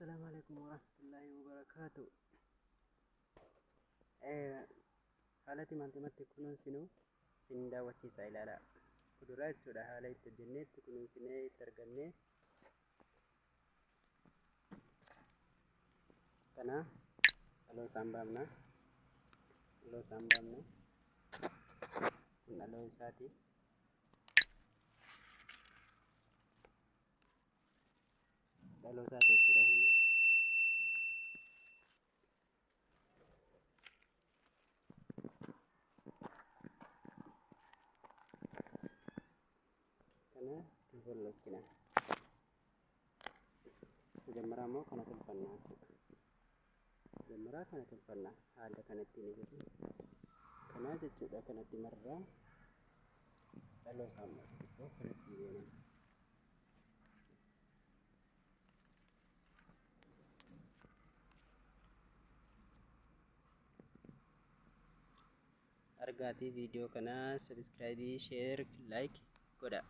Assalaamu alaikum warahmatullaahi wabarakaatu. Haala timaatimatti kunuunsinu isin daawwachiisa ilaalaa. Kuduraa jechuudha haala itti hojjennee itti kunuunsinee itti argannee kana dhaloo isaan baafna. Dhaloo isaan baafna. Kun dhaloo isaati. Dhaloo isaati jechuudha kun. Kana itti folloskina. መጀመሪያ immoo kana tolfannaa jechuudha. መጀመሪያ kana tolfannaa haala kanattiin eegatu kanaa jechuudha. Kanatti marraa dhaloo isaa immoo xixiqqoo kanatti goona. Argaatii viidiyoo kanaa sabiskiraayibii, sheer, laayik godha.